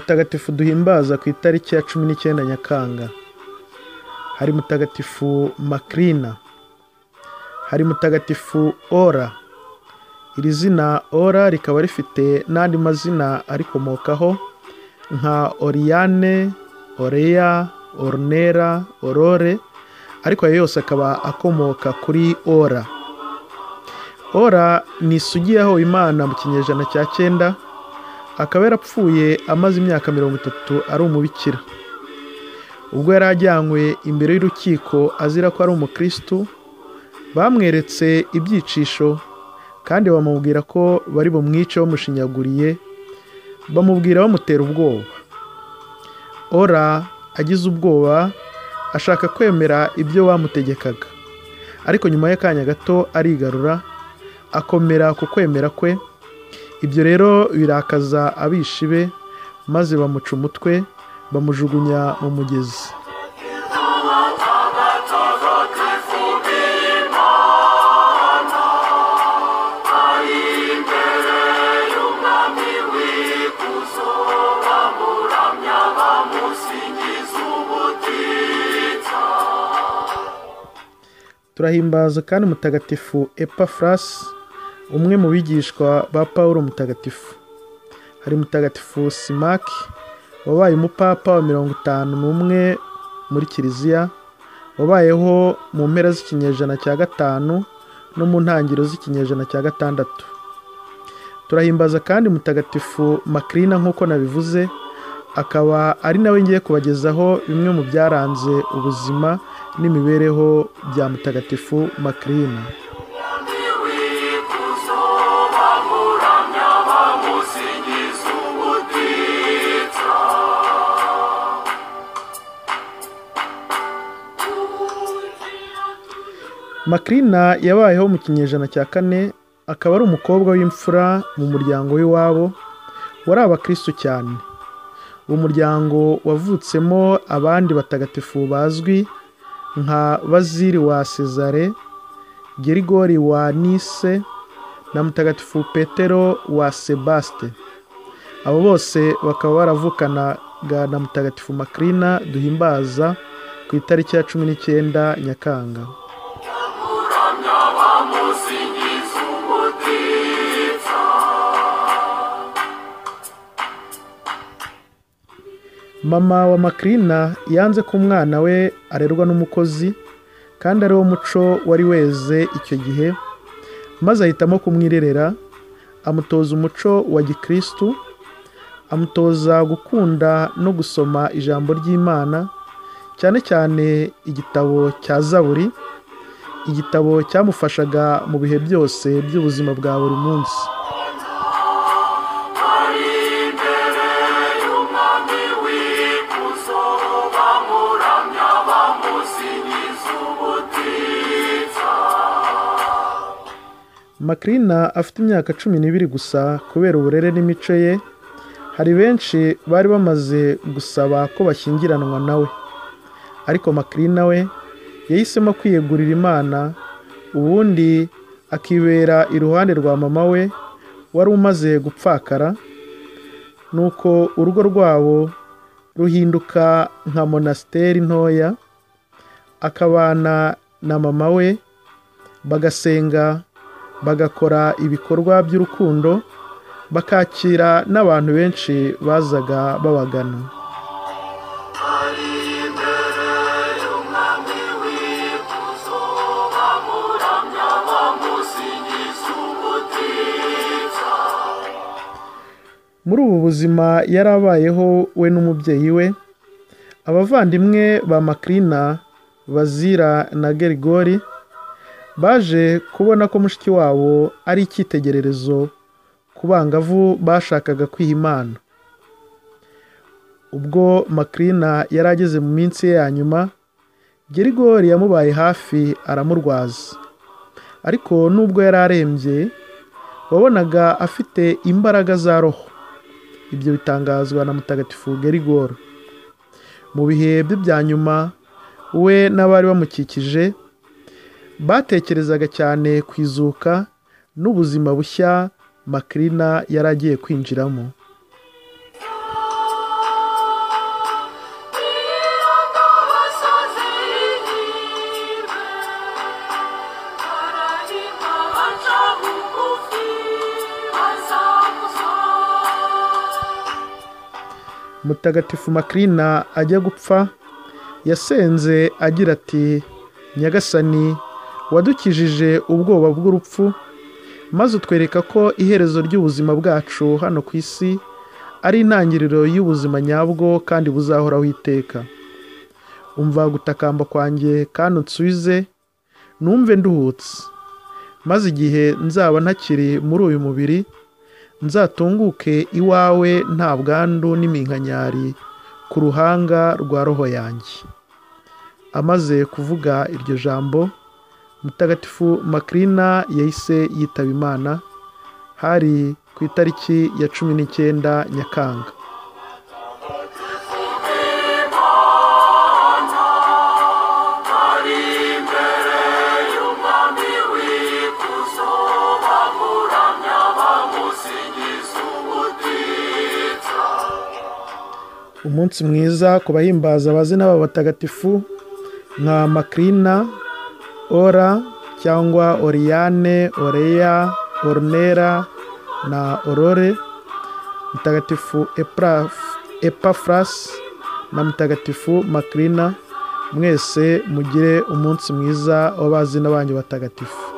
Abatagatifu duhimbaza ku itariki ya 19 Nyakanga. Hari Mutagatifu Makrina, hari Mutagatifu Ora. Iri zina Ora rikaba rifite n'andi mazina arikomokaho nka Oriane, Orea, Ornera, Aurore, ariko ayo yose akaba akomoka kuri Ora. Ora ni isugi yahowe Imana mu kinyejana cya 9, akaba yarapfuye amaze imyaka 30 ari umubikira. Ubwo yari ajyanywe imbere y'urukiko azira ko ari umukristu, bamweretse ibyicisho kandi bamubwira ko bari bumwice bamushinyaguriye, bamubwira bamutera ubwoba. Ora agize ubwoba ashaka kwemera ibyo bamutegekaga, ariko nyuma y'akanya gato arigarura akomera ku kwemera kwe. Ibyo rero birakaza abishi be, maze bamuca umutwe bamujugunya mu mugezi. Turahimbaza kandi Mutagatifu Epafras, umwe mu bigishwa ba Pawulo Mutagatifu. Hari Mutagatifu Simaki wabaye umupapa wa 51 muri Kiliziya, wabayeho mu mpera z'ikinyejana cya 5 no mu ntangiriro z'ikinyejana cya 6. Turahimbaza kandi Mutagatifu Makrina nk'uko nabivuze, akaba ari nawe ngiye kubagezaho bimwe mu byaranze ubuzima n'imibereho bya Mutagatifu Makrina. Makrina yabayeho mu kinyejana cya 4, akaba ari umukobwa w'imfura mu muryango w'iwabo wari abakristu cyane. Uwo muryango wavutsemo abandi batagatifu bazwi nka Bazili wa Cesare, Gerigori wa Nice na Mutagatifu Petero wa Sebaste. Abo bose bakaba baravukanaga na Mutagatifu Makrina duhimbaza ku itariki ya 19 Nyakanga. Mama wa Makrina yanze ko umwana we arerwa n'umukozi, kandi ari wo muco wari weze icyo gihe, maze ahitamo kumwirerera, amutoza umuco wa gikristu, amutoza gukunda no gusoma ijambo ry'Imana, cyane cyane igitabo cya Zaburi, igitabo cyamufashaga mu bihe byose by'ubuzima bwa buri munsi. Makrina afite imyaka 12 gusa, kubera uburere n'imico ye, hari benshi bari bamaze gusaba ko bashyingiranwa nawe. Ariko Makrina we yahisemo kwiyegurira Imana, ubundi akibera iruhande rwa mama we wari umaze gupfakara. Nuko urugo rwabo ruhinduka nka monasteri ntoya, akabana na mama we, bagasenga, bagakora ibikorwa by'urukundo, bakakira n'abantu benshi bazaga babagana. Muri ubu buzima yarabayeho we n'umubyeyi we, abavandimwe ba Makrina, Bazira na Gerigori, baje kubona ko mushiki wabo ari icyitegererezo ku bangavu bashakaga kwiha Imana. Ubwo Makrina yari ageze mu minsi ye ya nyuma, Gerigori yamubaye hafi aramurwaza. Ariko nubwo yari arembye, wabonaga afite imbaraga za roho. Ibyo bitangazwa na Mutagatifu Gerigori. Mu bihe bye bya nyuma, we n'abari bamukikije batekerezaga cyane ku izuka n'ubuzima bushya Makrina yari agiye kwinjiramo. Mutagatifu Makrina ajya gupfa yasenze agira ati: Nyagasani, wadukijije ubwoba bw'urupfu, maze utwereka ko iherezo ry'ubuzima bwacu hano ku isi ari intangiriro y'ubuzima nyabwo kandi buzahoraho iteka. Umva gutakamba kwanjye kandi unsubize, numve nduhutse, maze igihe nzaba ntakiri muri uyu mubiri nzatunguke iwawe nta bwandu n'iminkanyari ku ruhanga rwa roho yanjye. Amaze kuvuga iryo jambo, Mutagatifu Makrina yahise yitaba Imana. Hari ku itariki ya 19 Nyakanga. Umunsi mwiza ku bahimbaza abazina b'abatagatifu nka Makrina, Ora cyangwa Oriane, Oreya, Ornera na Aurore, Mutagatifu Epafras na Mutagatifu Makrina. Mwese mugire umunsi mwiza w'abazina banyu batagatifu.